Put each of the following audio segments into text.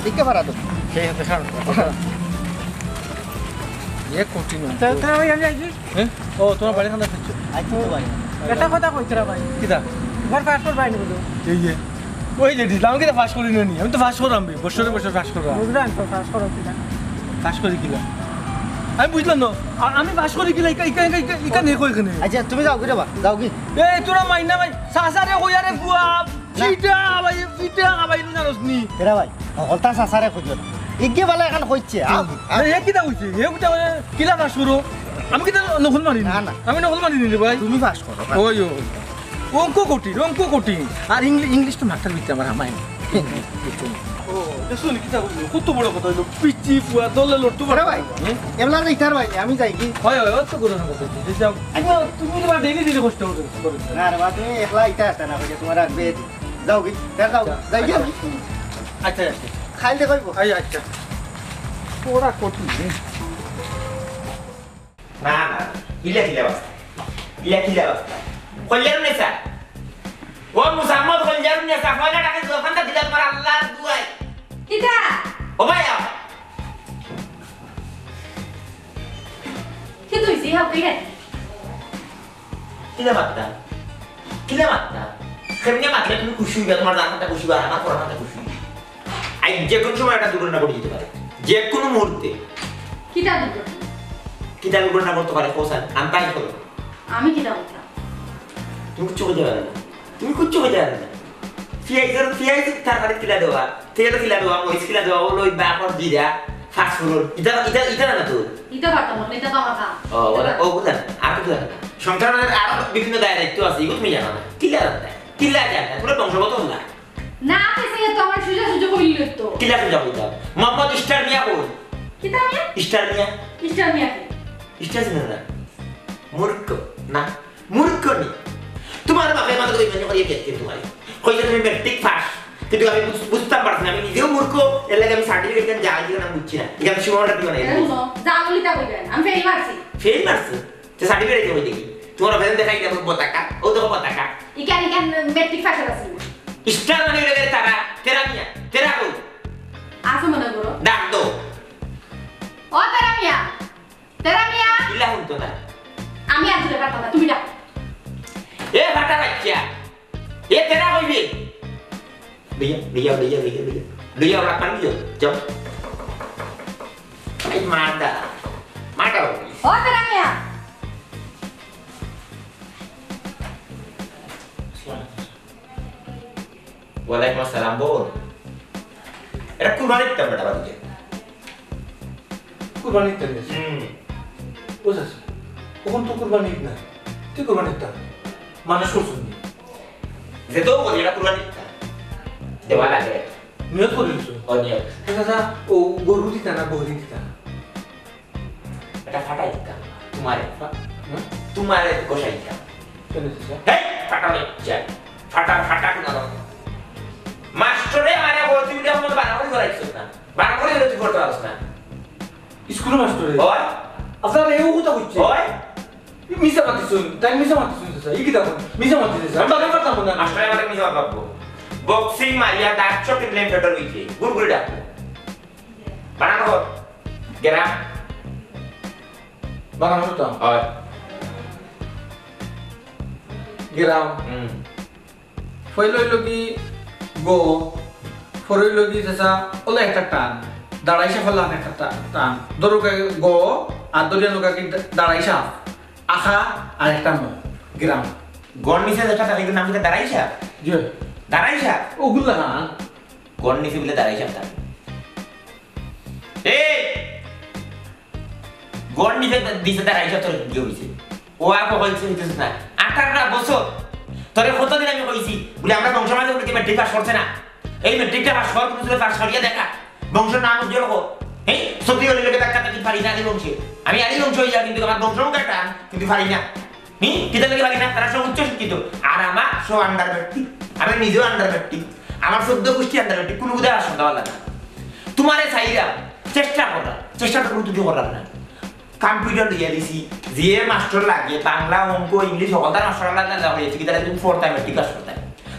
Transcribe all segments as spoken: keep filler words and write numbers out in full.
দেখতে পারা তো। সেই হাতে সার। ইয়ে কঠিন। তা, তা ভাই, আমি আইছি। হ্যাঁ? ও, তোমার বাড়ি খান্দাত আইছো? আইছি তো ভাই। এটা কথা কইতরা ভাই। কিতা? এবার পাস করবায় নি বুঝো? এই যে। ওই যে দিলাম, কিতা পাস করি না নি? আমি তো পাস করাম বে, বছরে বছর পাস করাম। বুঝলাম তো, পাস করো কিনা? পাস করি কিলা? আমি বুঝলাম না। আ-, আমি পাস করি কিলা? ইকা, ইকা, ইকা, ইকা, ইকা নে কই এখানে? আচ্ছা, তুমি যাও কি রে বা? যাও কি? এই, তোরা মাইর না ভাই। সাসারে কই আরে বুয়া। না। পিঠা খাবাই, পিঠা খাবাই, তুই জানোস নি? এরা ভাই, হকলতা সাসারে খুঁজো না। ইগে বালা এখন কইছে, আও। এ, এ কিতা কইছে? এ কিতা মানে, কিলা পাস করো? আমি কিতা নকল মারি নি? না, না। আমি নকল মারি নি রে ভাই। তুমি পাস করো, পাস। ওই, ওই। অঙ্ক কঠিন, অঙ্ক কঠিন। আর ইংলি-, ইংলিশ তো মাস্টার হইতে আমার আমায় না। ও, দেখছো নি কিতা কইলো? কত বড় কথা হইলো। পিচি ফুয়া, দলে লড়তে পারে না। এরা ভাই, হুম? এমলা যাইতার ভাই, আমি যাই কি? হয়, হয়, অত করো না কথা। এই যাও। আচ্ছা। তুমি, তুমি এবার ডেইলি ডেইলি কষ্ট করো, করো। না রে বা, তুমি একলা আইতা আইতা না, কইছে তোমার রাখবে। যাও কি? যাও, যাও, যাই কি আমি? আচ্ছা, আচ্ছা। খাইল দেখাইবো। এই, আচ্ছা। ওরা কঠিন, হুম। না, না, না। ইলা কিলা অবস্থা? ইলা কিলা অবস্থা? কইলাম না স্যার। ও মুসাম্মদ কইলাম না স্যার। পয়লা টাকা দোকানটা দিলাম তোমার আল্লাহর দুয়াই। কিতা? ও ভাই, আও। কি তুই জি হাও কইলে? কিলা মাততা? কিলা মাততা? কেমনে মাতলে তুমি খুশি হইবা, তোমার জানটা খুশি হইবা, আর আমার পড়াটা খুশি হইবা। আই যে কোনো সময় একটা দুর্ঘটনা ঘটে যেতে পারে, যে কোনো মুহূর্তে। কিতা দুর্ঘটনা? কিতা দুর্ঘটনা ঘটতে পারে, কোসান? আন্তাজ করো। আমি কিতা করতাম? তুমি কিচ্ছু করতে পারো না। তুমি কিচ্ছু করতে পারো না। পিয়াইজর, পিয়াইজ তার বাড়ি কিলা দেওয়া, তেল কিলা দেওয়া, মরিচ কিলা দেওয়া, ওলো, বাকর, জিরা, ফাঁসফোড়ন। ইটা, ইটা, ইটা না তো। ইটা পারতাম না, ইটা তো আমার কাম। ও, ওরা, ও বুঝলেন, আর কিছু জানে না। সংসারের আরো বিভিন্ন দায় দায়িত্ব আছে, এগুলো তুমি জানো না। কিলা জানতে? কিলা জানতে? পুরো বংশগত না। না, আপনি সেই তো আমার সুজা সুজা কইল তো। কিলা সুজা কইতাম? মোহাম্মদ স্টার মিয়া কই? কিতা মিয়া? স্টার মিয়া। স্টার মিয়া কে? স্টার চিনো না? মূর্খ। না, মূর্খ নি। তোমার বাপের মাথা তো বেইমানি করিয়া গেছে তোমার। কইছে তুমি ম্যাট্রিক পাস। কিন্তু আমি বুঝ-, বুঝতাম পারছি না। আমি নিজেও মূর্খ, এর লাগি আমি সার্টিফিকেট কেন জাল দিলাম আমি বুঝছি না। এখানে সীমানাটা দিও না, এই এখানে বুঝ- হুনো, জাল লিতা কইবেন। আমি ফেল মারছি। ফেল মারছো? তো সার্টিফিকেট কই দেখি? তোমার বাপের দেখাই দেবো পতাকা। ও দেখো পতাকা। ইখান, ইখান ম্যাট্রিক পাসের আছে। স্টার মানে হইলো গিয়ে তারা, তেরা মিয়া, তেরা কই? আছে মনে করো। ডাক দাও। ও তেরা মিয়া, তেরা মিয়া। ইলা হুনতো না। আমি আর তুলে পারতাম না, তুমি ডাক। এ ফাটা বাচ্চা, এ তেরা কইবে। লইয়া, লইয়া, লইয়া, লইয়া, লইয়া। লইয়া ওরা পানি দিও, যাও। এই মারদা, মারদা ওই। ও তেরা মিয়া। ওয়ালাইকুম আসসালাম, বল। এটা কুরবানি দিতাম বেটা বাড়িতে। কুরবানি দিতে গেছে? হুম। ও চাচা, ওখান তো কুরবানি ঈদ না। তুই কুরবানি দিতাম। মানুষ করছুন নি? যে তো বলি, এটা কুরবানি দিতাম। দেওয়া লাগে। নিয়ত করে দিছো? ও নিয়ত। ও চাচা, ও গরু দিতা না, বহরি দিতা? এটা ফাটাই দিতাম। তোমারে। ফা-, হুম? তোমারে গোসাই দিতাম। কেন চাচা? হেই, ফাটা হয়ে যায়। ফাটা, ফাটা কোন রকম। মাস্টরে আমারে বলতে দিলে আমার বাড়াবাড়ি করাইছো না। বাড়াবাড়ি হলে তুই করতে পারছ না। স্কুলের মাস্টরে? ওই। আপনারা এও কথা কইছে? ওই। মিছা মাতিছুন, তাই মিছা মাতিছুন, চাচা। ই কিতা কইন? মিছা মাতিছে, চাচা। আমি বাড়াই পারতাম না। মাস্টরে আমারে মিছা মাতবো। বক্সিং মারিয়া দাঁত চোখে ব্লেম ফেটার হইছে। গুড়গুড়ি ডাকবো। বানানো হোক। গ্রাম। বানানো হতো। ওই। গ্রাম। হুম। ফইল হইল কি গ, ফর হইল কি চাচা, ওলা একটা টান, দাঁড়াই সাফ হইল একটা টা-, টান। ধরো কে গ, আর ধরিয়া নৌকা কি দা-, দাঁড়াই সাফ, আখা আর একটা ম, গ্রাম। গর নিচে যেটা থাকে, এটার নাম কি দাঁড়াই সাফ? জি। দাঁড়াই সাফ? ওগুলা না। গর নিচে বলে দাঁড়াই সাফ থাকে। এই! গর নিচে দিছে তার আইসা তোর কি হইছে? ও আর কখন চিনতেছ না? আঠারোটা বছর। তোরে কতদিন আমি কইছি, বলে আমরা বংশ মাঝে উঠে ম্যাট্রিক পাস করছে না। এই ম্যাট্রিকটা পাস কর, তুমি পাস করিয়া দেখা। বংশ নাম উজ্জ্বল কর। এই সত্যি হলে লোকে দেখা তাকি পারি না, আলী বংশে। আমি আলী বংশ হইয়া কিন্তু আমার বংশ মুখে টান, কিন্তু পারি না। হুম? কিতা লাগে পারি না? তারা সব উচ্চ শিক্ষিত। আর আমার সব আন্ডার ম্যাট্রিক। আমি নিজেও আন্ডার ম্যাট্রিক। আমার চোদ্দ গোষ্ঠী আন্ডার ম্যাট্রিক। কোনো কোথায় আসতে পারলাম না। তোমারে চাইলাম, চেষ্টা করলাম। চেষ্টা তো কোনো তুমি করলাম না। কম্পিউটার লইয়া দিছি, যে মাস্টর লাগে, বাংলা, অঙ্ক, ইংলিশ, সকলতার মাস্টর আমরা না লাগে, কি তারা তুমি পড়তাম, ম্যাট্রিক পাস করতাম।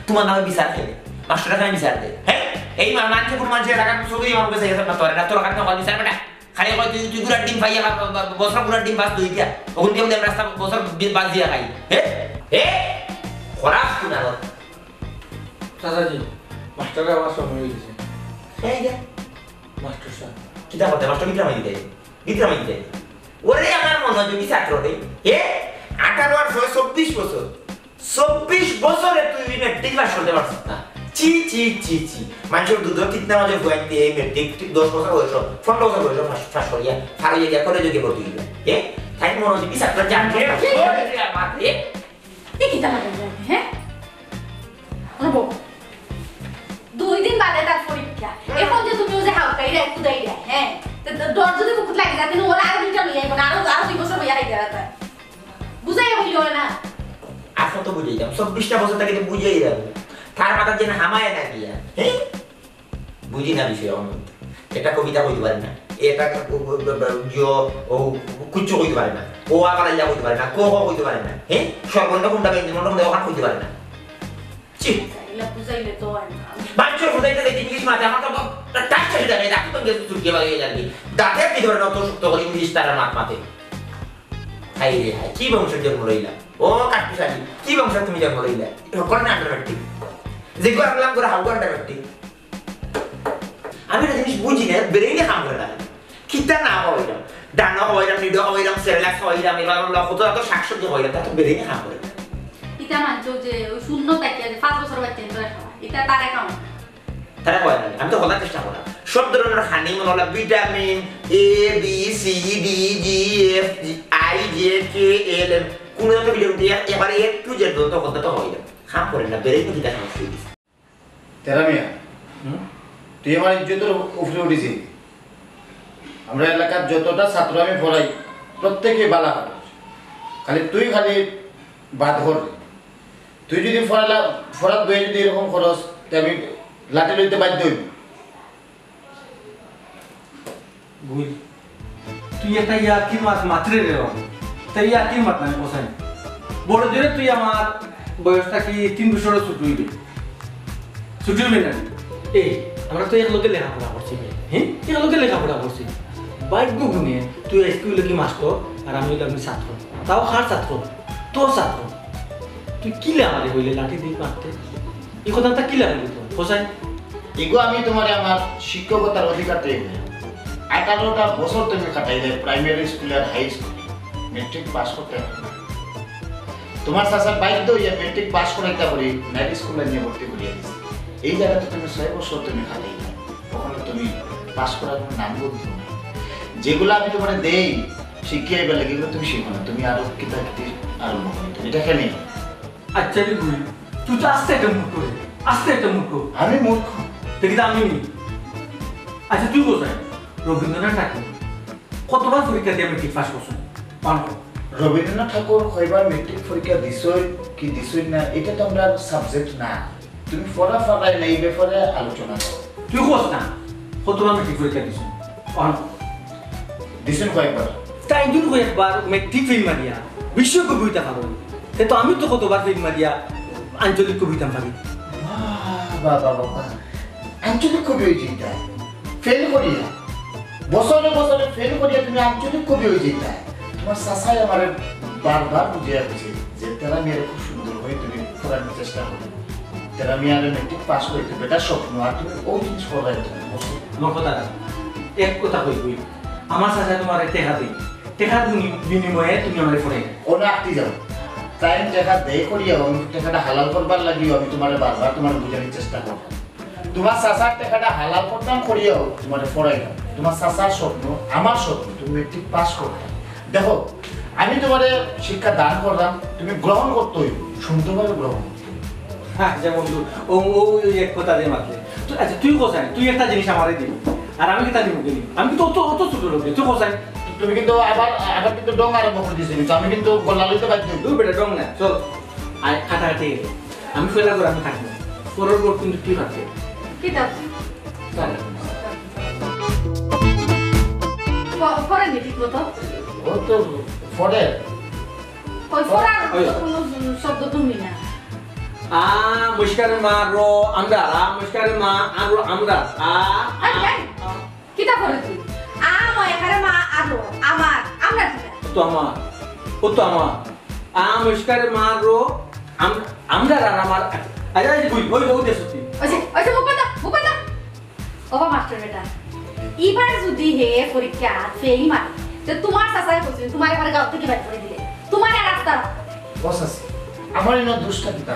তোমার নামে বিচার খেলে, মাস্টরের কাছে বিচার দেয়, হ্যাঁ? এই মা-, মানষে কুনু মানষে এলাকাত চৌধুরী আমার কাছে গেছে না তোর, না তোর কাছে কল দিছে বেটা। খালি কয় তুই, তুই গুড়ার ডিম পাইয়া খা-, বা-, বা-, বছর গুড়ার ডিম পাস দই দিয়া। ওখান থেকে আমি রাস্তা বছর বি-, বাদ দিয়া খাই। হে? হে? খরাপ কুনার। চাচাজি, মাস্টাররে আমার সময় হয়ে গেছে। এই যে। মাস্টার সাহেব। কিতা করতে? মাস্টার কিতা মাই দিতে? কিতা মাই দিতে? ওরে আমার মনোযোগী ছাত্র রে। হে? আঠারো আর ছয় চব্বিশ বছর। চব্বিশ বছরে তুই মেট্রিক পাস করতে পারছিস না। ছি, ছি, ছি, ছি। মানুষের দুধ তিতনা মাঝে ফুয়াইন দিয়ে মেট্রিক ঠিক দশ বছর বয়স, পনেরো বছর বয়স পাস, পাস করিয়া, ফারুইয়া গিয়া কলেজে গিয়ে ভর্তি হইবে। এ? তাই মনে হচ্ছে কি ছাত্র জানবে? কি করে রে আমার? এ? এ কিতা মারা যায়, হ্যাঁ? আরে বাবা। দুই দিন বাদে তার পরীক্ষা। এখন যে তুমি ওই যে হাউকাইরা, কুদাইরা, হ্যাঁ? তো ড-, ডর যদি বুকুত লাগে যায়, তাহলে ওরা আরো দুইটা লইয়া আইবো না, আরো, আরো দুই বছর বইয়া খাইতে পারতা। বুঝাইয়া বললি ওরা না। আর কত বুঝাইতাম? চব্বিশটা বছর তাকে তো বুঝাই যাবে। তার মাথা যেন হামায় না গিয়া। হ্যাঁ? বুঝি না বিষয় অমন। এটা কবিতা কইতে পারে না। এটা ও, ও, ও, ও, ইয়ো, ও, কুচ্ছু কইতে পারে না। ও আবার আইয়া কইতে পারে না। ক খ কইতে পারে না। হ্যাঁ? সর্বর্ণ কোনটা, ব্যঞ্জনবর্ণ কোনটা, ওখান কইতে পারে না। ছি। এগুলা বুঝাইলে তো হয় না। বাচ্চা বুঝাইতে দেখি ইংলিশ মাঝে আমার তো ব-, তা-, তার সাথে যাবে, রাখি তো গেছে চুটকে বাড়িয়ে যাবে। দাঁতে কি ধরে না অত শক্ত করে ইংলিশ তারা মাত মাতে। হায় রে হায়, কি বংশের জন্ম লইলা? ও কাঠপিশালি, কি বংশের তুমি জন্ম লইলা? সকল না আন্ডার মেট্রিক। যেগু আনলাম করে হাউগু আন্ডার মেট্রিক। আমি একটা জিনিস বুঝি না, ব্রেইনে কাম করে না। কিতা না খাওয়াইলাম? ডানো খাওয়াইলাম, নিডো খাওয়াইলাম, সেরেলাক্স খাওয়াইলাম, এবার হলো কত এত শাকসবজি খাওয়াইলাম, তা তো ব্রেইনে কাম করে না। ইতা মানছো যে ওই শূন্য থাকিয়া যে পাঁচ বছর বাচ্চা এনতরে খাওয়া, ইতা তারে খাওয়া। তারা কয় না, আমি তো হলার চেষ্টা করাম। সব ধরনের খানি মনে হলো vitamin A, B, C, D, G, F, G, I, J, K, L, M, কোনো একটা ভিটামিন দিয়ে এবারে এ টু জেড পর্যন্ত কথা তো হয় না। কাম করে না, ব্রেইনে কিতা সমস্যা হয়ে গেছে। তেরা মিয়া, হুম? তুই আমার ইজ্জতর উপরে উঠেছিস। আমরা এলাকার যতটা ছাত্র আমি পড়াই, প্রত্যেকে বালা করে। খালি তুই খালি বাদ কর। তুই যদি পড়ালা, পড়ার দই যদি এরকম খরচ, তে আমি লাঠি লইতে বাধ্য হইব। গুল, তুই একটা ইয়ার্কি মাত মাতরে রে বাবা। তাই ইয়ার্কি মাত নাই, কোসাই। বড় জোরে তুই আমার বয়স থাকি তিন বছরও ছুট হইবে। ছুট হইবে না। এই, আমরা তো একলগে লেখাপড়া করছি বে, হ্যাঁ? একলগে লেখাপড়া করছি। ভাগ্য গুণে তুই স্কুলে কি মাস্টার, আর আমি হইলাম কি ছাত্র। তাও কার ছাত্র? তোর ছাত্র। তুই কিলা আমারে কইলে লাঠি দিয়ে মারতে? এই কথাটা কিলা কইলি তোর? কোসাই? এগো আমি তোমারে আমার শিক্ষকতার অধিকার থেকে বলি। আঠারোটা বছর তুমি কাটাইলে প্রাইমারি স্কুলে আর হাই স্কুলে। মেট্রিক পাস করতে পারো না। তোমার চাচার বাধ্য হইয়া মেট্রিক পাস করাইতে পারি, নাইট স্কুলে নিয়ে ভর্তি করিয়া দিছে। এই জায়গাতে তুমি ছয় বছর তুমি কাটাইলে, ওখানে তুমি পাস করার কোনো নাম বলতে না। যেগুলো আমি তোমারে দেই, শিখিয়ে এবার লাগে, এগুলো তুমি শিখো না। তুমি আরো কিতা কিতি আরম্ভ করো। তুমি এটা কেন? আচ্ছা রে গুই, তুই তো আস্তে একটা মূর্খ রে, আস্তে একটা মূর্খ। আমি মূর্খ? দেখি তো আমি নি। আচ্ছা তুই কোথায়? রবীন্দ্রনাথ ঠাকুর কতবার পরীক্ষা দিয়ে মেট্রিক পাস করছেন? পান কর। রবীন্দ্রনাথ ঠাকুর কয়বার মেট্রিক পরীক্ষা দিছই কি দিছই না, এটা তো আমরা সাবজেক্ট না। তুমি পড়া ফাটাই না, এই ব্যাপারে আলোচনা করো। তুই কস না, কতবার মেট্রিক পরীক্ষা দিছই? পান কর। দিছইন কয়েকবার? তাই দিন কয়েকবার মেট্রিক ফেল মারিয়া বিশ্বকবি হইতা পারো। তে তো আমি তো কতবার ফেল মারিয়া আঞ্চলিক কবি হইতাম পারি। বাহ, বাহ, বাহ, বাহ, বাহ। আঞ্চলিক কবি হয়ে যেতা। ফেল করিয়া। বছরে বছরে ফেল করিয়া তুমি আঞ্চলিক কবি হয়ে যেতা। তোমার চাচাই আমারে বারবার বুঝিয়া গেছে যে তেরা মিয়ারে খুব সুন্দর হয়ে তুমি পড়ানোর চেষ্টা করো। তেরা মিয়ারে মেট্রিক পাস করিতে বেটার স্বপ্ন, আর তুমি ওই জিনিস করাই তুমি। আমার কথা না, এক কথা কই কই, আমার চাচা তোমার টেকা দেই, টেকার বিনি-, বিনিময়ে তুমি আমারে পড়াই। ওনা আটটি যাও, তাই টেকা দেই করিয়াও, আমি টেকাটা হালাল করবার লাগিও, আমি তোমারে বারবার তোমারে বুঝানোর চেষ্টা করব। তোমার চাচার টেকাটা হালাল করতাম করিয়াও তোমারে পড়াইলাম। তোমার চাচার স্বপ্ন, আমার স্বপ্ন, তুমি মেট্রিক পাস করতাম। দেখো, আমি তোমারে শিক্ষা দান করলাম, তুমি গ্রহণ করতে হইব, সুন্দরভাবে গ্রহণ করতে হইব। আচ্ছা বন্ধু, ও, ও, ওই এক কথা দিয়ে মাতলে। তুই, আচ্ছা, তুই কোথায়? তুই একটা জিনিস আমারে দিবি। আর আমি কিতা নিব কিনি? আমি কিন্তু অত, অত ছোট লোক, তুই কোথায়? তুমি কিন্তু আবার, আবার কিন্তু ঢং আরম্ভ করে দিছো কিন্তু। আমি কিন্তু গলা লইতে বাধ্য হইব। দূর বেটা, ঢং না। চল, আয়, কাটাকাটি গেল। আমি ফেলা করে আমি কাটবো। পরের বার কিন্তু তুই কাটবে। কিতা? চল। প-, পড়েনি ঠিক মতো? ও তো পড়ে। ওই পড়ার ওই। কোনো শব্দ তুমি না। আ ময়কারে মা র আমরার, আ ময়কারে মা আর র আমরার, আ, আ, এই, এই, আ। কিতা করে তুই? আ ময়কারে মা আর র আমার, আমরার কিতা? ও তো আমার, ও তো আমার। আ ময়কারে মা র আম-, আমরার আর আমার। আরে, আরে, বুঝ, ওই, ওই, দেশ তুই। ওই যে, ওই যে, মুখ বান্ধা, মুখ বান্ধা। ওবা মাস্টার বেটা, ইবার যুদি হে পরীক্ষা ফেইল মারে, তে তুমার চাচায় কইছইন, তুমারে এবারে গাঁও থাকি বাইর করি দিলে, তুমারে আর রাস্তা রাখতা না। ও চাচি, আমার ইনো দোষটা কিতা?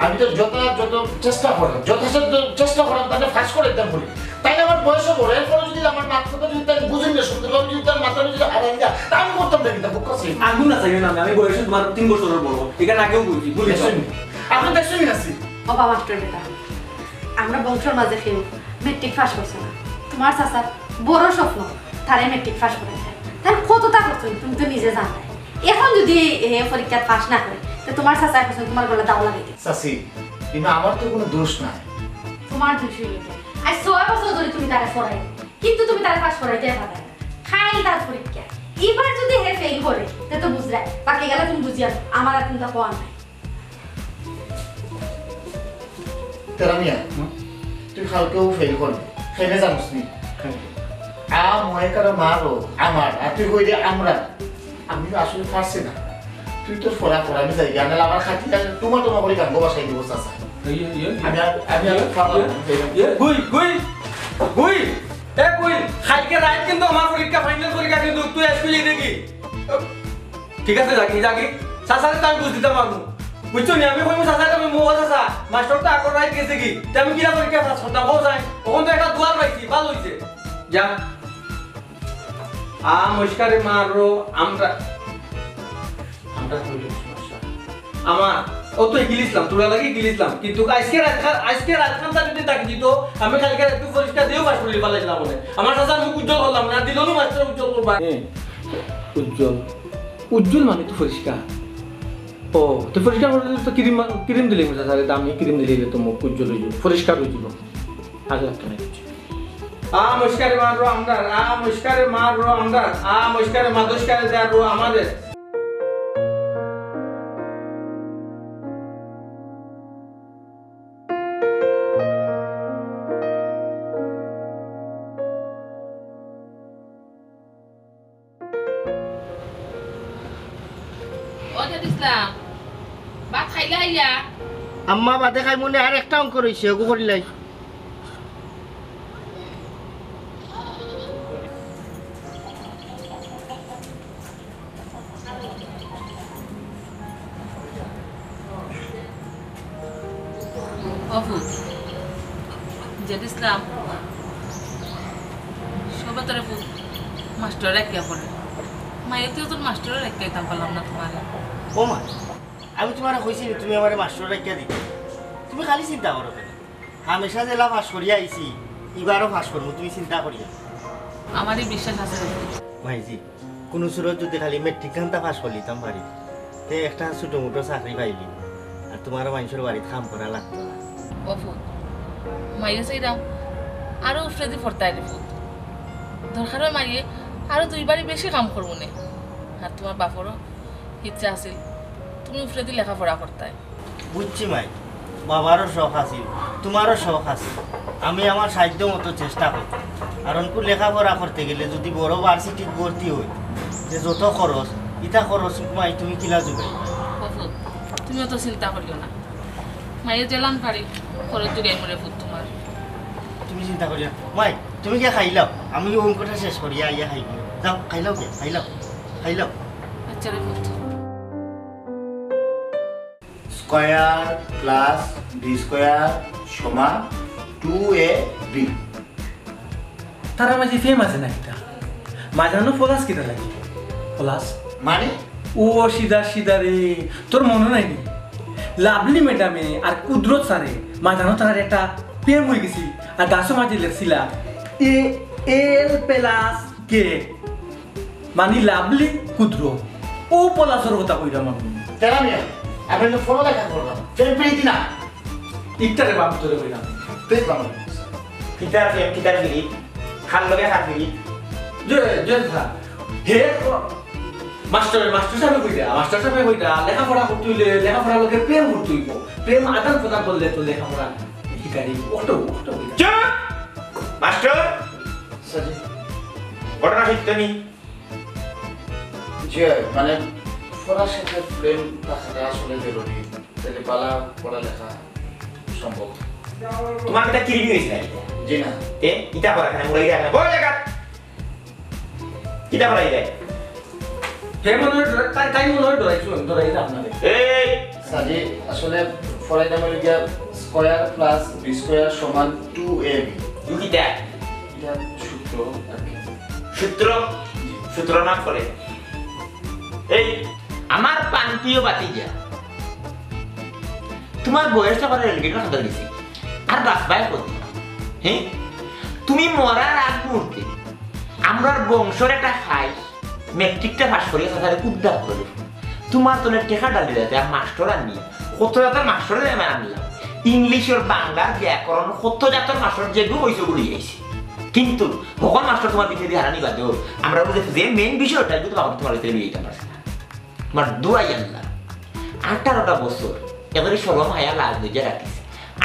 আমি তো যত, যত চেষ্টা করলাম, যথাসাধ্য চেষ্টা করলাম, তারে পাস করাইতাম করি। তাইন আমার বয়সও বড়, এরপরে যুদি আমার মাত কথা যুদি তাইন বুঝইন না সুন্দরভাবে, যুদি তার মাথা যুদি হারাই যায়, তা আমি করতাম না কিতা, বুক আছে? আঙ্গুল না চাইও না, আমি, আমি বয়সে তুমার তিন বছরর বড়, ইখান আগেও কইছি, ভুলি যাও। দেখছইন? আপনে দেখছইন না, চাচি? ওবা মাস্টার বেটা, আমরা বংশর মাঝে কেউ মেট্রিক পাস করছে না। তুমার চাচার বড় স্বপ্ন তারে মেট্রিক পাস করাইতা। তাইন কততা করছইন তুমি তো নিজে জানরায়। অখন যুদি হে পরীক্ষাত পাস না করে, তে তুমার চাচায় কইছইন তুমার গলাত দাও লাগাই দিতা। চাচি, ইনো আমার তো কুনু দোষ নাই। তুমার দোষ অইলো না। আইজ ছয় বছর ধরি তুমি তারে পড়াইরায়, কিন্তু তুমি তারে পাস করাইতায় পাররায় না। খালি তার পরীক্ষা। ইবার যুদি হে ফেইল করে, তে তো বুঝরায়। বাকি গেলা তুমি বুঝিয়া, আমার আর কুনতা কওয়ার নাই। তেরা মিয়া, হুম? তুই কাইলকেউ ফেইল করবি। কেনে জানোস নি? কেনে? আ ময়কারে মা র আমার, আর তুই কইরে আমরা। আমি তো আসলে পারছি না। তুই তোর পড়া কর, আমি যাইগি। নাইলে আমার খাতি টুমা টুমা করি গাঙ্গো বাসাই দিব, চাচা। এই, এই, এই, আমি আর, আমি আর এই, পারলাম না, এই, যাই না। এই, গুই, গুই, গুই। এ গুই, কাইলকে রাইত কিন্তু আমার পরীক্ষা, ফাইনাল পরীক্ষা কিন্তু, তুই আইজ কইলে দেখি। ঠিক আছে, যাগি, যাগি। চাচারে তো আমি বুঝ দিতাম পারমু। বুঝছো নি? আমি কইমু, "চাচা, তুমি মো চাচা, মাস্টার তো আগর রাইত গেছেগি। তে আমি কিলা পরীক্ষা পাস করতাম, কও চাই? অখন তো একটা দুয়ার পাইছি, ভালা অইছে।" যা। আ ময়কারে মা র আমরা, আমরা কইলে সমস্যা। আমার, ও তো গিলিছলাম, তোরা লাগি গিলিছলাম। কিন্তু আইজকে রাইত খা-, আইজকে রাইত খান যদি ডাকি দিত, আমি কাইলকে একটু পরীক্ষা দিয়াউ পাস করি ফালাইলাম বলে। আমার চাচার মুখ উজ্জ্বল করলাম না, দিল নি মাস্টার উজ্জ্বল করবা। হুম, উজ্জ্বল। উজ্জ্বল মানে তো পরিষ্কার। ও, তো পরিষ্কার করলে তো ক্রিম মা-, ক্রিম দিলে মিঠা সারে দামি ক্রিম দিলে তো মুখ উজ্জ্বল অই যাইব, পরিষ্কার অই যাইব। আগে লাগতো না কিছু। আ ময়কারে মা র আমরা, আ ময়কারে মা র আমরা, আ ময়কারে মা দশকারে দে র আমাদের। ও জাদ ইসলাম, ভাত খাইলা আইয়া? আম্মা, বাদে খাইমু নে, আর একটা অঙ্ক রইছে, ওগু করিলাই। ও ফুত, জাদ ইসলাম, সবে তোরে ফুত মাস্টার রাখিয়া পড়ে। মায়ে তো তোর মাস্টার রাখিয়া দিতাম পারলাম না তোমারে। ও মা, আমি তোমারে কইছি নি তুমি আমারে মাস্টার রাখিয়া দিতে? তুমি খালি চিন্তা করো কেনে? হামেশা যেলা পাস করিয়া আইছি, ইবারও পাস করমু, তুমি চিন্তা করিও না। আমারই বিশ্বাস আছে রে। মাইজি, কুনু সুরত যুদি খালি মেট্রিক খানতা পাস করিলিতাম পারি, তে একটা ছোটো-মোটো চাকরি পাইলি, আর তোমারও মাইনষর বাড়িত কাম করা লাগতো না। ও ফুত, মাইয়ে চাইরাম আরো উফরেদি পড়তায় রে ফুত। দরকার অয় মাইয়ে আরো দুই বাড়ি বেশি কাম করবো নে। আর তোমার বাপরও ইচ্ছা আছিল তুমি উফরেদি লেখাপড়া করতায়। বুঝছি মাই, বাবারও শখ আছিল, তোমারও শখ আছে। আমি আমার সাধ্য মতো চেষ্টা করছি। আর অনকু লেখাপড়া করতে গেলে যুদি বড় ভার্সিটিত ভর্তি অই, যে যত খরচ, ইতা খরচ মাই তুমি কিলা জুগাইবায়? ও ফুত, তুমি অত চিন্তা করিও না। মাইয়ে যেলান পারি, খরচ জুগাইমু রে ফুত তোমার। তুমি চিন্তা করিও না। মাই, তুমি গিয়া খাইলাও, আমি অঙ্কটা শেষ করিয়া আইয়া খাইমু। যাও, খাইলাও গিয়া, খাইলাও, খাইলাও। আচ্ছা রে ফুত। Square plus B square সমান two A B। তারার মাঝে প্রেম আছে না কিতা? মাঝানো পলাশ কিতা লাগে? পলাশ? মানে? ও সিধা সিধা রে, তোর মনো নাই নি? লাভলি ম্যাডামে আর কুদরত স্যারে মাঝানো তারার একটা প্রেম অই গেছিল। আর গাছর মাঝে লেখছিলা, A L plus K। মানে লাভলি কুদরত। ও পলাশর কথা কইরাম আমি। তেরা মিয়া, আমি তো ফোনো দেখা করলাম। প্রেম প্রীতি না। ইকটারে বাপ ধরে কইরাম। প্লিজ বাবা। কিতার প্রেম, কিতার প্রীতি? খান লগে খান প্রীতি। জয়, জয় স্যার। হে, মাস্টার, মাস্টার সাবে কইরা, মাস্টার সাবে কইরা, লেখাপড়া করতে অইলে লেখাপড়ার লগে প্রেম করতে অইবো। প্রেম আদান প্রদান করলে তো লেখাপড়া শিকারি। অটো, অটো কইরা। চুপ! মাস্টার! স্যার জি। ঘটনা সত্য নি? জি, মানে, পড়ার সাথে প্রেম থাকাটা আসলে জরুরি। তাইলে বালা পড়ালেখা সম্ভব। তোমার কিতা কিরিমি অইছে না? জি না। তে, ইতা করা কেনে? মুড়াই রাখে না। বড় জায়গা। কিতা করা যায়? হে মনে হয় ডরাই, তাই, তাই মনে হয় ডরাইছো, ডরাই না আপনারে। এই! স্যার জি, আসলে পড়াইতাম অইলো গিয়া square plus b square সমান two a b। ইউ কিতা? এটা সূত্র আর কি। সূত্র? জি। সূত্র না পড়ে। এই, আমার প্রান্তীয় বাতিজা, তোমার বয়স তো করে রেলগেটর খাতা দিছি। আর বাঁচবায় কত? হ্যাঁ? তুমি মরার আগ মুহূর্তে আমরার বংশর একটা খাই ম্যাট্রিকটা পাস করিয়া তাড়াতাড়ি উদ্ধার করে দেবো। তোমার তো টেকা ডালি যাতে আর মাস্টার আনি, কত জাতর মাস্টার আমি আনলাম, ইংলিশর, বাংলার, ব্যাকরণ, কত জাতর মাস্টার যেগু অইছে ওগুলি আইছে। কিন্তু হকল মাস্টার তোমার ভিতরে হারানি বাদেও আমরা বুঝে যে মেইন বিষয়টা কিন্তু বাবা তোমার ভিতরে লইয়া যেতাম পারছি না। তোমার দুয়াই আল্লাহ, আঠারোটা বছর এবারে শরম হায়া লাজ লজ্জা রাখিস।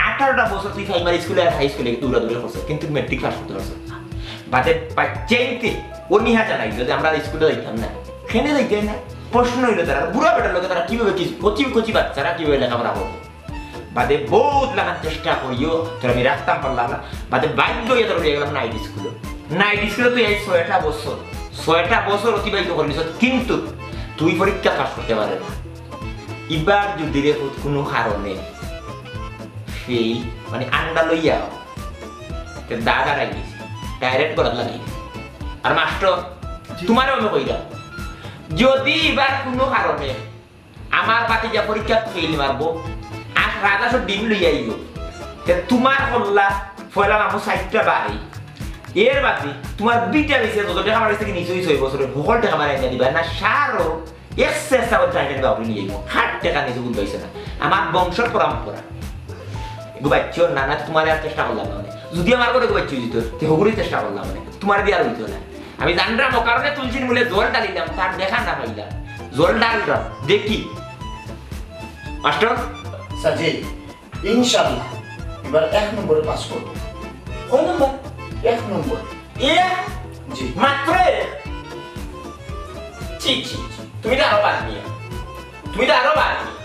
আঠারোটা বছর তুই প্রাইমারি স্কুলে আর হাই স্কুলে দৌড়াদৌড়ি করছস, কিন্তু ম্যাট্রিক পাস করতে পারছস না। বাদে পাইচেইতে অনিহা জানাইল যে আমরা স্কুলে যাইতাম না, কেনে যাইতে না। প্রশ্ন অইলো তারা বুড়া বেটার লগে তারা কিভাবে কি কচি কচি বাচ্চারা কিভাবে লেখাপড়া করবো? বাদে বহুত লাখান চেষ্টা করিও তোর আমি রাখতাম পারলাম না। বাদে বাধ্য অইয়া তোর লইয়া গেলাম নাইট স্কুলে। নাইট স্কুলে তুই এই ছয়টা বছর, ছয়টা বছর অতিবাহিত করে নিছস, কিন্তু তুই পরীক্ষা পাস করতে পারে না। ইবার যদি রে কোনো কারণে ফেল, মানে আন্ডা লইয়া, তে দাদা রাখি ডাইরেক্ট করাত লাগে। আর মাস্টার, জি। তোমারও আমি কইলাম, যদি ইবার কোনো কারণে আমার বাতিজা পরীক্ষা ফেল মারবো, আর রাজা সব ডিম লইয়া আইব, তে তোমার হল্লা ফয়লা মামু সাইডটা বাড়ি। এর বাদে তোমার বিটা দিছে, যত টাকা মারিছে কি নিচে ছয় বছরে, ভূগোল টাকা মারি আনিয়া দিবা না, সারও এক চেষ্টা করে টাইটেন বাবু নিয়ে যাইব। হাত টাকা নিচে ভুল পাইছে না, আমার বংশর পরম্পরা। এগু বাচ্চা না, না তোমার আর চেষ্টা করলাম না, মানে যদি আমার করে এগু বাচ্চা দিত, তে হগুরই চেষ্টা করলাম, মানে তোমার দিয়ে আর হইতো না। আমি জানরাম ও কারণে তুলসীর মূলে জল ঢালিলাম, তার দেখা না পাইলাম। জল ঢাললাম, দেখি। মাস্টার? স্যার জি, ইনশাআল্লাহ, এবার এক নম্বরে পাস করবো। কয় নম্বর? এক নম্বর। এক? জি। মাত্র এক? ছি, ছি, ছি। তুমি তো আরো বাদ নিয়ে। তুমি তো আরো বাদ নিয়ে।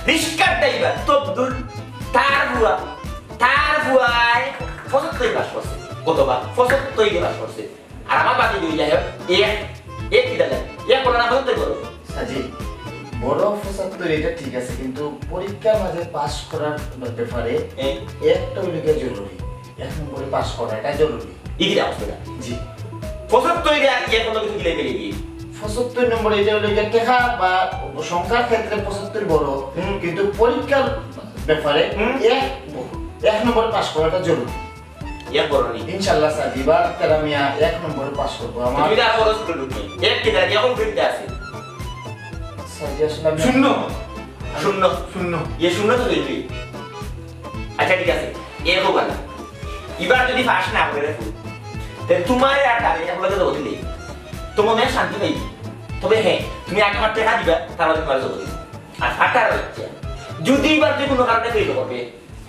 রিস্কার ড্রাইভার, তবদুল, তার বুয়া, তার বুয়ায় পঁচাত্তর পাস করছে। কতবার? পঁচাত্তর পাস করছে। আর আমার বাকি দুই যাই হোক, এক, এক কি দাঁড়ায়? এক বলো না, পঁচাত্তর বলো। স্যার জি, বড় পঁচাত্তর এটা ঠিক আছে, কিন্তু পরীক্ষার মাঝে পাস করার ব্যাপারে এ? একটা হইলে গিয়ে জরুরি। এক নম্বরে পাস করা, এটা জরুরি। ইদিরা অবস্থা। জি। পঁচাত্তর এটা এক নম্বর কিছু গিলাই পেলে গিয়ে। পঁচাত্তর নম্বরে এটা হইলে গিয়ে টেকা বা সংখ্যার ক্ষেত্রে পঁচাত্তর বড়, হুম। কিন্তু পরীক্ষার ব্যাপারে হুম। এক, এক নম্বরে পাস করাটা জরুরি। এক বড় নি। ইনশাআল্লাহ স্যার, এবার তেরা মিয়া এক নম্বরে পাস করবো। আমার তুমি তো আর বড় ছোট লোক নেই। এক কি দাঁড়ায়, এখন ফিরতে আছে। স্যার জি, আসলে আমি শূন্য। শূন্য। শূন্য। ইয়ে শূন্য তো তুই। আচ্ছা, ঠিক আছে। এ হোক না। এবার যদি পাস না করে রাখো, তে তোমার আর তারে এখন তো দিলে। তো মনে হয় শান্তি নেই। তবে হ্যাঁ, তুমি আগে আমার টাকা দিবা, তার বাদে তোমার জগতে। আর ফাটার হচ্ছে। যদি এবার তুই কোনো কারণে ফেল করবে,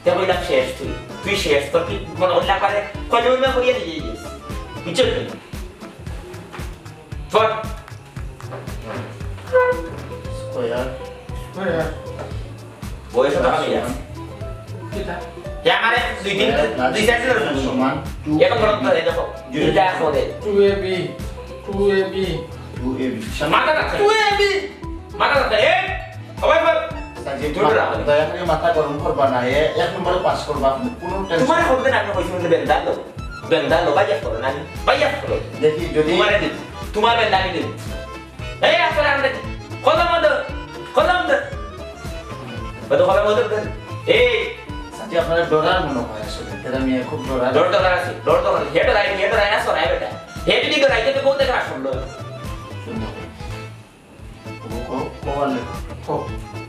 তে কইলাম শেষ তুই। তুই শেষ, তোর কি মনে করলে পারে কয়লা উইলা করিয়া দিয়ে গেছিস। বুঝছো তুই? ফট। স্কয়ার। স্কয়ার। বয়স তো কমে যাচ্ছে। কিতা? এ আমার এক দুই তিন, দুই চার দিন সমান টু। এখন বরং তো এই দেখো, দুইটা আছে ওদের। Two A B, two A B. Two A B. মাথা রাখছে। Two A B. মাথা রাখছে। এ, সবাই বল। স্যার জি, দূর রাখো। দয়া করে মাথা গরম করবা না। এ এক নম্বরে পাস করবা, আপনি কোনো টেনশন তোমার হোক দেন, আপনি কইছেন যে বেন্দার লোক। বেন্দার লোক, বাইয়া করো না, বাইয়া করো। দেখি যদি তোমার দিন, তোমার বেন্দা আমি দিন। এই, আসলে আমরা কলম ধর, কলম ধর। কত কলম ধর, ধর। এই। স্যার জি, আপনারা ডরার মনে হয় আসলে। তেরা মিয়া খুব ডরার। ডর ডরার আছে, ডর ডরার আছে। হে ডরাই, হে ডরাই না, সরাই বেটা। হে যদি ডরাই, তো বলতে খারাপ শুনলো। শুনলো। ও, ও, ও, আলে। ও।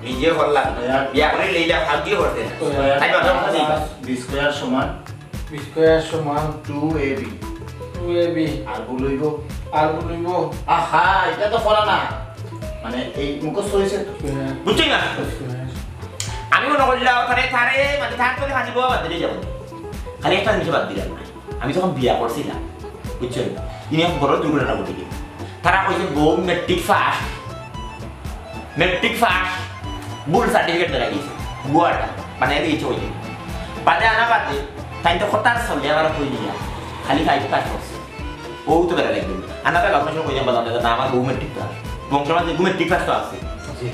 নিজে করলাম। বিয়া করে লইলা, ফাঁকি করতে। তো, তাই বাবা, কথা নেই। বি স্কয়ার সমান? বি স্কয়ার সমান? Two A B. Two A B. আর ভুল হইব? আর ভুল হইব? আহা, এটা তো করা না। মানে এই মুখস্থ অইছে তো। বুঝছইন না? আমি মনো করলাম তারে, তারে, মানে, তার তলে হাজিব বাদ দিলে যাবো। খালি একটা জিনিস বাদ দিলাম না। আমি যখন বিয়া করছিলাম, বুঝছইন? ইনি এক বড় দুর্ঘটনা ঘটে গেল। তারা কইছে বউ মেট্রিক পাস, মেট্রিক পাস, ভুল সার্টিফিকেট ধরা গেছে, ভুয়াটা, মানে, এই ইচ্ছে হইতে। বাদে আনা বাদে, তাই তো কথা চলে আবার কই নিয়া, খালি ফাইভ পাস করছে। ও তো বেড়া লাগবে। আনা তো বাবা সব কইলাম, বাবা, না, আমার বউ মেট্রিক পাস। বংশ মাঝে মেট্রিক পাস তো আছে। জি।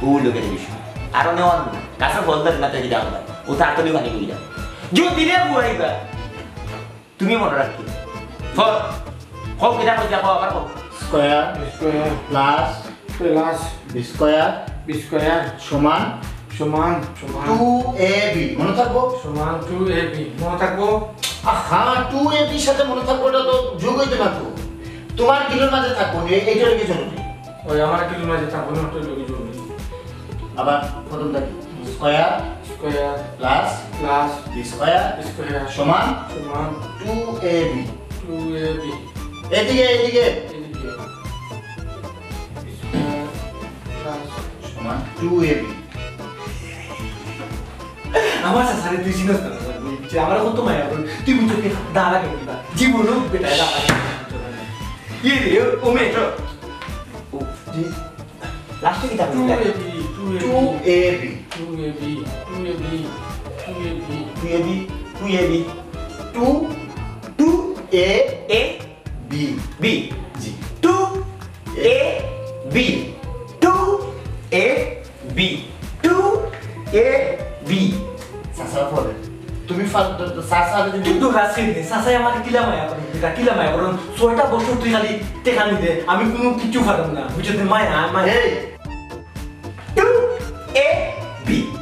ও লোকের বিষয়। আর অনেক অন্য। কাছে ফল ধরে না, তাই কি দাম হয়? ও তার তলে পানি কই যায়। যদি রে বুয়াইবা, তুমি মনে রাখি। ফল। কও কিতা কইতা, কও আবার কও। Square square plus plus B square B square সমান সমান সমান টু এ বি। মনে থাকবো? সমান টু এ বি। মনে থাকবো? আহা, টু এ বির সাথে মনে থাকবো, এটা তো যোগ হইতো না তো। তোমার কিলোর মাঝে থাকবো, এ-, এইটা লেগে চলবে। ওই আমার কিলোর মাঝে থাকবো না, ওটা লেগে চলবে। আবার প্রথমটা কি? Square square plus plus B square B square সমান সমান two A B. Two A B. এদিকে, এদিকে। এদিকে। স্কয়ার প্লাস সমান টু এ বি। আমার চাচারে তুই চিনস না, বুঝলি? আমার কত মায়া করে। তুই বুঝতে দা লাগে কিবা? জীবনও বেটায় দা লাগে। ইয়ে রে, ও মেয়ে। ও, জি। লাস্টে কিতা টু কইলা? এ B, two A two B. A B. Two A B, two A B, two A B. Two A B, two A B. Two, two A A B. B. G. Two A B. Two A B. Two A B. চাচা পড়ে। তুমি ফাল-, চাচা যদি কিন্তু হাসি নে, চাচায় আমার কিলা মায়া করেন, এটা কিলা মায়া করেন। ছয়টা বছর তুই খালি টেকা নিতে, আমি কোনো কিছু পারতাম না। বুঝতে মায়া, মায়া। এই। Two A B.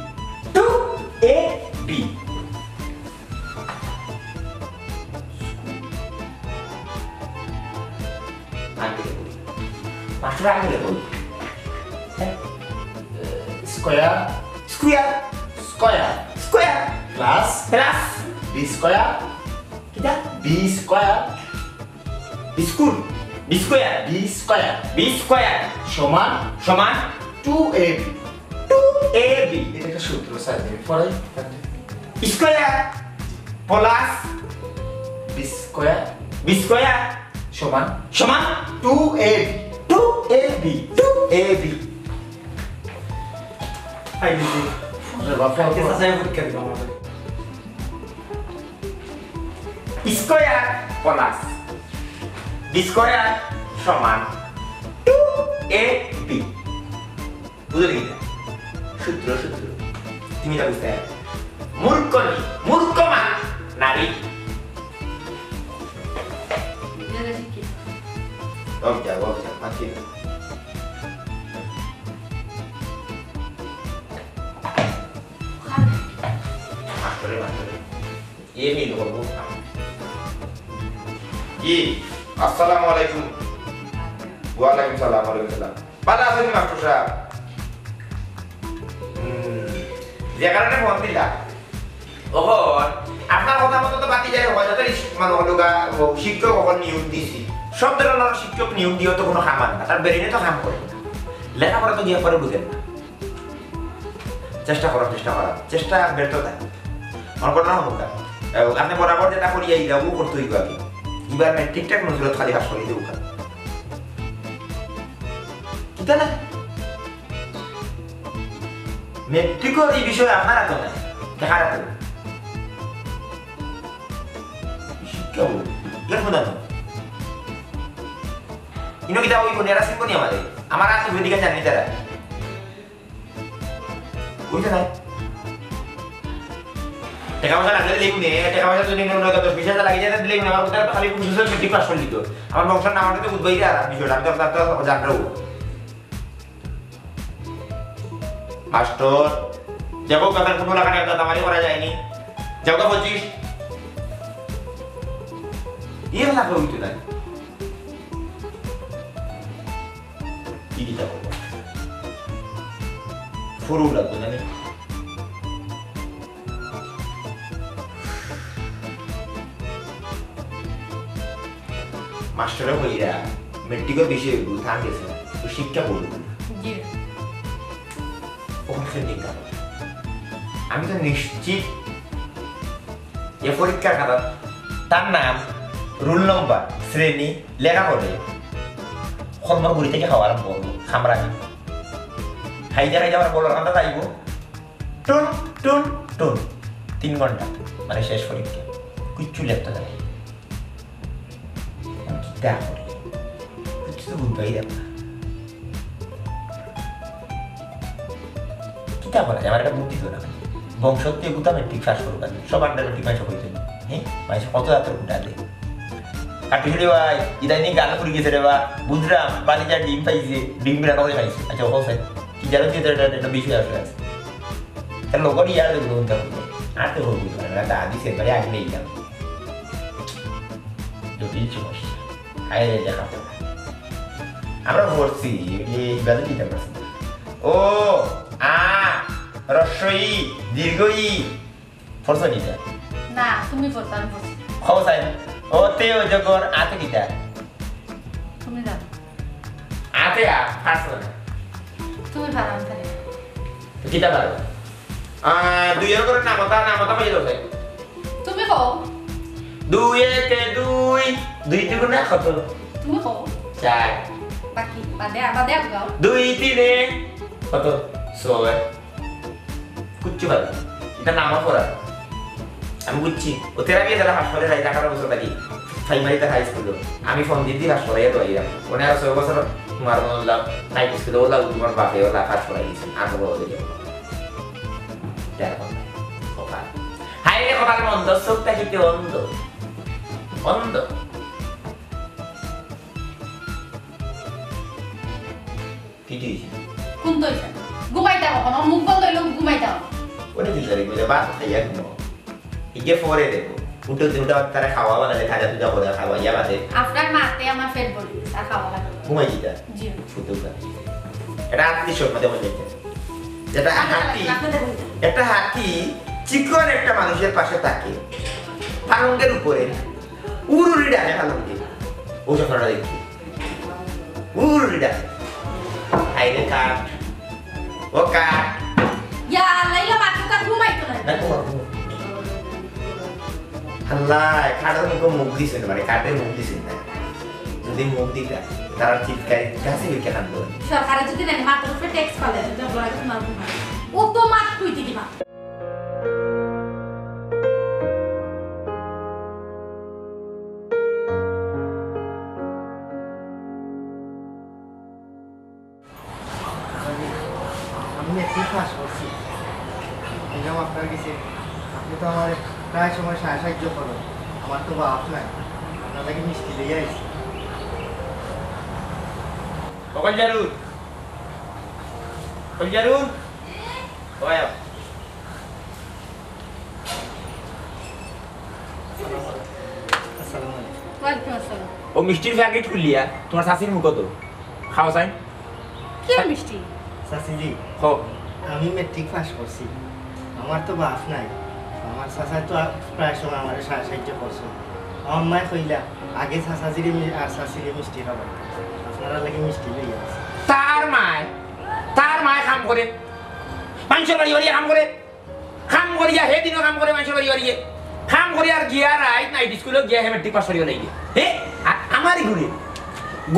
Two A B. আঙ্কেলে বলি। মাস্টার আঙ্কেলে বলি। হ্যাঁ? Square. Square. Square. Square. Plus plus B square. কিতা? B square. Biscuit. B square. B square. B square. সমান সমান two A B. Two A B. এটা একটা সূত্র, স্যার, আমি পড়াই। Square plus B square. B square. সমান। সমান। Two A B. Two A B. Two A B. আই দিছি। আরে বাপ রে, আজকে বাপ। চাচায় পরীক্ষা দিবা আমার। স্কয়ার প্লাস বি স্কয়ার সমান টু এ বি। বুঝলে কিনা? সূত্র, সূত্র। তুমি এটা বুঝতে পারবে। মূর্খ নি, মূর্খ মা, নারী। অব যা, অব যা, মাছি। মাস্টারে, মাস্টারে। এ মিল করবো। জি, আসসালামু আলাইকুম। ওয়ালাইকুম সালাম, ওয়ালাইকুম সালাম। ভালা আছইন নি মাস্টার সাব? হুম, যে কারণে ফোন দিলা। অখন আপনার কথা মতো তো বাতি যায়, অখন যাতে ইস-, মানে, হলো গা, ও, শিক্ষক অখন নিয়োগ দিছি। সব ধরনের শিক্ষক নিয়োগ দিয়েও তো কোনো কাম আর না। তার ব্রেইনে তো কাম করে না। লেখাপড়া তো গিয়া পরে বুঝেন না। চেষ্টা করার, চেষ্টা করার, চেষ্টা ব্যর্থতা। মনে করেন না, হনুকা। আহ, আপনি বরাবর যেটা করিয়া ইলা, ও করতে হইব আগে। এবার ম্যাট্রিকটা কোনো সুরত খালি পাস করিতে উঠা। কিতা না? ম্যাট্রিকর এই বিষয়ে আপনার হাতে নাই, দেখা রাখো। শিক্ষা বই, লেখো না তো। ইনো কিতা ওই বোনেরা শিখবো নি আমাদের? আমার আর তো ভেদিকা জানি তারা। বুঝতে নাই? টাকা পয়সা লাগলে দিলেই নে, টাকা পয়সা যদি নে, দশ বিশ হাজার লাগে যায়, দিলেই নে, আমার কোথায় খালি পুলিশ আছে, মেট্রিক পাস করে দিত। আমার বংশের নাম আছে তো উদ্বায়ী আর বিষয়টা, আমি তো আপনার তো জানবো। মাস্টার, দেখো, কাকার কোনো লাগানো একটা দামারি করা যায়নি। যাও গা পঁচিশ। ইয়ে না করো, উঠে নাই। কি কিতা করবো? ফুরু লাগবে না নি? মাস্টারে কইরা, মেট্রিকর বিষয়ে ভুল থাম গেছে না। তো শিক্ষা বলবো। জি। অখন সে চিন্তা করে। আমি তো নিশ্চিত এ পরীক্ষার খাতা তার নাম, রোল নম্বর, শ্রেণী লেখা করে কলমর গুড়ি থাকি খাওয়া আরম্ভ করবো, খামড়ানি। খাইতে খাইতে আমার বলর কান্দা যাইব, টুন, টুন, টুন। তিন ঘন্টা, মানে শেষ পরীক্ষা, কিচ্ছু লেখতে দেয় না। কিতা করে? কিচ্ছু তো বুঝবাই দেব না। কিতা করা যায়? আমার একটা বুদ্ধি তো না। বংশত্ব এগুতা মেট্রিক পাস করুক আর সব আন্ডার মেট্রিক পাস হইতে। হ্যাঁ, মানে কত জাতর উঠা দে। কাটুশুলি ভাই, ইদানিং গাল পুড়ি গেছে রে বা। বুঝলাম, বাড়ি যা ডিম পাইছে, ডিম রান্না করে খাইছে। আচ্ছা, ও স্যার, কি জানো কি এটা, এটা, এটা বিষয় আসলে আছে। তার লগর ইয়ার দেখবো, উনকার উপরে। আর তো হবো না, দাদি সে বাড়ি আগে নেই যাবো। জটিল সমস্যা। হায় রে, দেখা তো। আমরা পড়ছি, এই বাজে কিতা পড়ছি? ও, আ, হ্রস্ব ই, দীর্ঘ ই। পড়ছো কিতা? না, তুমি পড়ছো, আমি পড়ছি। খাও সাইন। ও তে ও জগর আতে কিতা? তুমি জানো। আতে আ, পারছো না। তুমি পারো, আমি পারি না। তো কিতা পারো? আ, দুইয়ের ঘরে নামতা, নামতা পাই যাও সাইন। তুমি কও। দুই একে দুই, দুই দুগুণে কত? তুমি কও। চার। বাকি, বাদে, বাদে আগাও। দুই তিনে কত? ছয়। কিচ্ছু পারো না। এটা নামা পড়া। আমি বুঝছি। ও তেরা বিয়ে তাহলে হাসপাতালে যাই, আঠারো বছর বাকি। প্রাইমারি তার হাই স্কুল। আমি ফোন দিদি হাসপাতালে তো আইলাম। ওনে আর ছয় বছর তোমার মনে হলাম, নাইট স্কুলে ওলা, তোমার বাপে ওলা হাসপাতালে গেছে। আর তো বড় হয়ে যাবো। দেখো, কপাল। হায় রে কপাল মন্দ, চোখটা কিন্তু অন্ধ। অন্ধ। কি হইছে? কোন তো হইছে? ঘুমাইতাম এখন, আমার মুখ বন্ধ হইলো, ঘুমাইতাম। ওটা কি করে? বলে, ভাত খাইয়া ঘুমাও। এই যে পরে দেখো, উঠো, উঠো, তারা খাওয়া বানালে, খাজা টুজা করে খাওয়াইয়া বাদে। আপনার মাতে আমার পেট ভরে গেছে, আর খাওয়া লাগে না। ঘুমাই দিতা? জি। ফুটুকা। এটা আত্মীয় সব মধ্যে মধ্যে। যেটা হাতি, একটা হাতি চিকন একটা মানুষের পাশে থাকে, পালঙ্গের উপরে, উড়ুড়ি ডাকে পালঙ্গে। ও সব দেখি। উড়ুড়ি ডাকে। আইরে কাঠ। ও কাঠ। ইয়া আল্লাহ, ইলা মাত্র তার ঘুমাইতো না। না, ঘুমা, ঘুমা। আল্লাহ, কাঠের মুখে মুখ দিছে না, মানে কাঠে মুখ দিছে না। যদি মুখ দিতা, তারা চিৎকারে গাছে বেঁকে কান্দো। সরকারে যদি নেন, মাথার উপরে ট্যাক্স ফালে, যদি বড় তোমার ঘুমায়। ও তো মাত কই দিবি না। আমি মেট্রিক পাস করছি। এলাম আপনার কাছে। আপনি তো আমার প্রায় সময় সাহা-, সাহায্য করেন। আমার তো বাপ নাই। আপনার লাগি মিষ্টি লইয়া আইছি। ও কলজারুল। কলজারুল। ও আয়। আসসালামু আলাইকুম। ওয়ালাইকুম আসসালাম। ও মিষ্টির প্যাকেট খুলিয়া তোমার চাচির মুখো তো। খাও চাই। কি মিষ্টি? চাচিজি, কও। আমি মেট্রিক পাস করছি। আমার তো বাপ নাই। আমার চাচায় তো আ-, প্রায় সময় আমারে সা-, সাহায্য করছে। আমার মায় কইলা, আগে চাচাজিরে মি-, আর চাচিরে মিষ্টি খাওয়াই। আপনারার লাগি মিষ্টি লইয়া আইছি। তার মায়, তার মায় কাম করে। মানষর বাড়ি বাড়ি কাম করে। কাম করিয়া, হে দিনও কাম করে মানষর বাড়ি বাড়িয়ে। কাম করিয়া আর গিয়া রাইত নাইট স্কুলো গিয়া হে মেট্রিক পাস করিয়া লাইগে। হে? আ-, আমারই ঘুরে।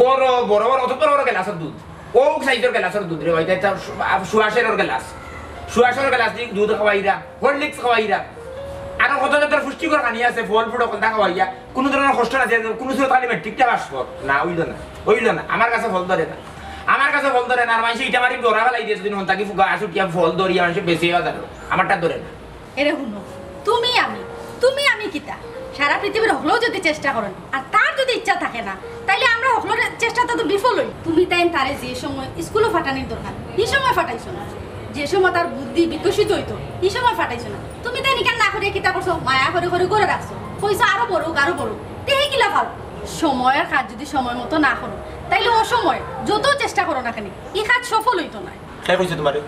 গরো, বড় বড়, অত বড় বড় গ্লাসর দুধ। ও সাইজর গ্লাসর দুধ রে, ওইটা একটা সু-, আ, সুয়াশেরর গ্লাস। সুয়াশেরর গ্লাস দি দুধ খাওয়াইরা, হরলিক্স খাওয়াইরা। আরো কত জাতর পুষ্টিকর খানি আছে, ফল ফ্রুট অকলতা খাওয়াইয়া। কুনু ধরনর কষ্ট না, কুনু সুরত খালি মেট্রিকটা পাস কর। না, অইলো না, অইলো না। আমার কাছে ফল ধরে না। আমার কাছে ফল ধরে না, আর মানষে ইটা মারি ডরা ফালাই দিয়া যদি হন থাকি ফুকা আসুটিয়া ফল ধরিয়া মানষে বেশি বাজার, আমারটা ধরে না। এরে হুনো, তুমি আমি, তুমি আমি কিতা? সারা পৃথিবীর হকলেও যদি চেষ্টা করেন, আর তার যদি ইচ্ছা থাকে না, তাইলে আমরা হকলের চেষ্টাটা তো বিফল হই। তুমি তাই তারে যে সময় স্কুলো ফাটানির দরকার, এই সময় ফাটাইছো না। যে সময় তার বুদ্ধি বিকশিত হইতো, এই সময় ফাটাইছো না। তুমি তাই নিকান না করে কিতা করছো? মায়া করে করে করে রাখছো। কইছো আরো বড় হোক, আরো বড় হোক। তে হে কিলা ফাল? সময়ের কাজ যদি সময় মতো না করো, তাইলে অসময় যত চেষ্টা করো না কেন, এই কাজ সফল হইতো না। কে কইছে তোমারে?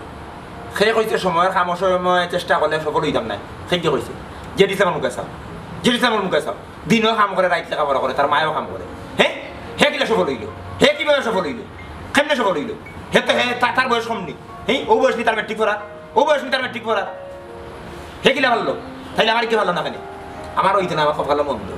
কে কইছে সময়ের কাম অসময়ে চেষ্টা করলে সফল হইতাম না? কে কি কইছে? জেডি সাহেবের মুখে চাও, জেডি সাহেবের মুখে চাও। দিনও কাম করে, রাইত লেখাপড়া করে, তার মায়ও কাম করে। হ্যাঁ, হে কিলা সফল হইল? হে কিভাবে সফল হইল? কেমনে সফল হইল? হে তো হে, তা-, তার বয়স কম নি। হে, ও বয়স নি তার মেট্রিক পড়া, ও বয়স নি তার মেট্রিক পড়া। হে কিলা পারলো? তাইলে আমার কিতা পারলো না কেনে? আমার অইতো না, আমার কপালো মন্দ,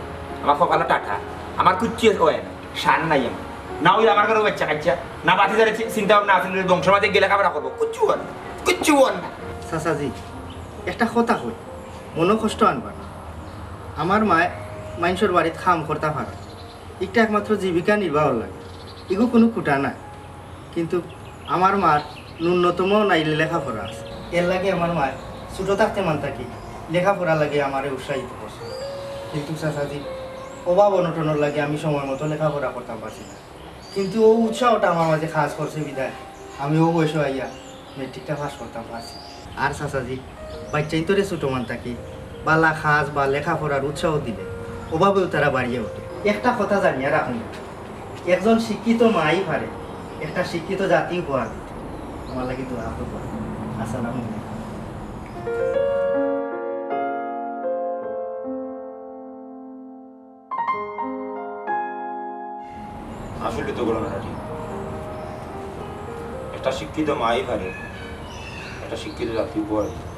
আমার কপালো টাটা, আমার কুচ্ছি অয় না, শান নাই আমার। না অইলে আমার ঘরো বাচ্চা কাচ্চা, না বাতিজারে চি-, চিন্তা ভাবনা আছিল, বংশর মাঝে গেলে লেখাপড়া করবো, কুচ্ছু অয় না, কুচ্ছু অয় না। চাচাজি, একটা কথা কই, মনো কষ্ট আনবা না। আমার মায় মাইনষর বাড়িত কাম করতা পারে, ইটা একমাত্র জীবিকা নির্বাহর লাগি, ইগু কুনু খুটা নায়। কিন্তু আমার মার ন্যূনতম নাইলে লেখাপড়া আছে। এর লাগি আমার মায় ছোট থাকতে মান থাকি লেখাপড়ার লাগি আমারে উৎসাহিত করছে। কিন্তু চাচাজি, অভাব অনটনর লাগি আমি সময় মতো লেখাপড়া করতাম পারছি না। কিন্তু অউ উৎসাহটা আমার মাঝে কাজ করছে বিধায় আমি অউ বয়সো আইয়া মেট্রিকটা পাস করতাম পারছি। আর চাচাজি, বাচ্চাইন্তরে ছোট মান থাকি বালা কাজ বা লেখাপড়ার উৎসাহ দিলে অভাবেও তারা বাড়িয়া উঠে। একটা কথা জানিয়া রাখুন, একজন শিক্ষিত মাই পারে একটা শিক্ষিত জাতি উপহার দিতে। আমার লাগি দোয়া করবা। আসসালামু আলাইকুম। আসলে তো ঘটনাটা ঠিক। একটা শিক্ষিত মাই পারে একটা শিক্ষিত জাতি উপহার দিতে।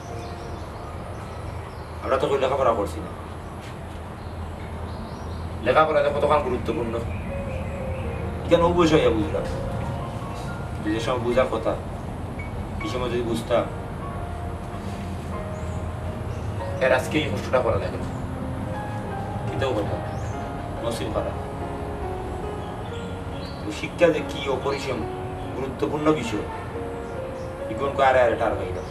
আমরা তো কেউ লেখাপড়া করছি না। লেখাপড়া যে কতখান গুরুত্বপূর্ণ, ইখান অউ বয়সো আইয়া বুঝলাম। যে, যে সময় বুঝার কথা, ই সময় যদি বুঝতাম, এর আজকে ই কষ্টটা করা লাগে না। কিন্তু কথা, নসিব খারাপ। তো শিক্ষা যে কি অপরিসীম গুরুত্বপূর্ণ বিষয়, ইগুন কো আরে আরে টার পাইলাম।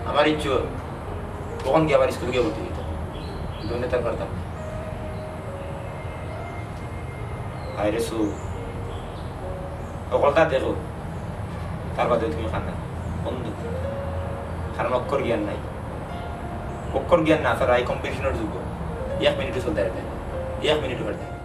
আমার ইচ্ছে তখন গিয়া আবার স্কুল গিয়া ভর্তি দিতাম, কিন্তু অইলে তার পারতাম না। হায় রে সু, অকলতা দেখো, তার বাদে তুমি কান্দা বন্ধ, কারণ অক্ষর জ্ঞান নাই। অক্ষর জ্ঞান না ছাড়া এই কম্পিটিশনের যুগ এক মিনিটও চলতে পারবে না, এক মিনিটও পারবে না।